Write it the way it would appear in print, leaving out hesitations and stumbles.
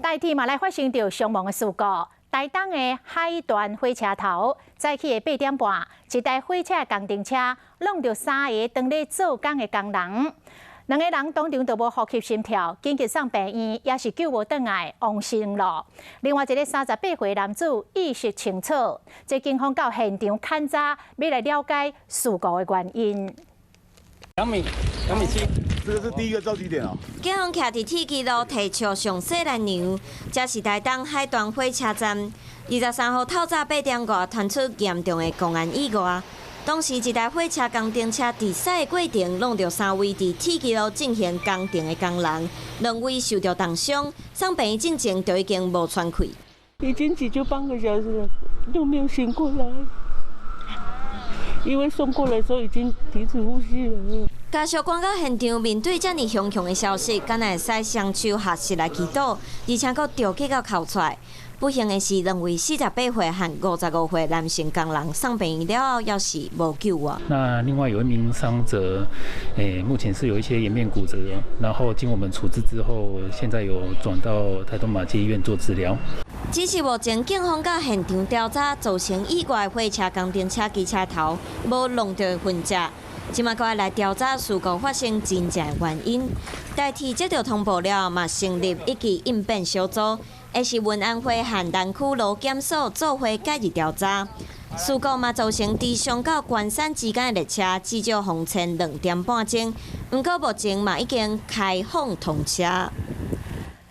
台鐵嘛來發生著傷亡的事故，台東的海端火車頭早起的8點半，一台火車工程車挵著三个當咧做工的工人，兩个人當場就無呼吸心跳，緊急送病院，也是救無轉來，往生囉。另外一个38歲男子意識清楚，這警方到現場勘查，欲來了解事故的原因。2米，2米7。這個是第一個撞擊點哦。警方徛佇鐵支路提笑上細蘭娘，這是台東海端火車站。23號透早8點外傳出嚴重的工安意外。當時一台火車工程車佇駛的過程，挵著三位佇鐵支路進行工程的工人，兩位受著重傷，送病院進前就已經無喘氣。已經急救半個小時了，都沒有醒過來，因為送過來的時候已經停止呼吸了。家屬趕到現場，面對遮爾兇強的消息，敢若會使雙手合十來祈禱，而且閣著急到哭出來。不幸的是，兩位48歲和55歲男性工人送病院了後，猶是無救活。那另外有一名傷者，目前是有一些顏面骨折，然後經我們處置之後，現在有轉到台東馬偕醫院做治療。只是目前警方到現場調查造成意外火車工程車機車頭無挵著痕跡。這馬閣愛來調查事故發生真正原因。台鐵接著通報了，嘛成立一級應變小組，也是運安會和南區勞檢所做伙介入調查。事故嘛造成池上到關山之間的列車至少封線2點半鐘，毋過目前嘛已經開放通車。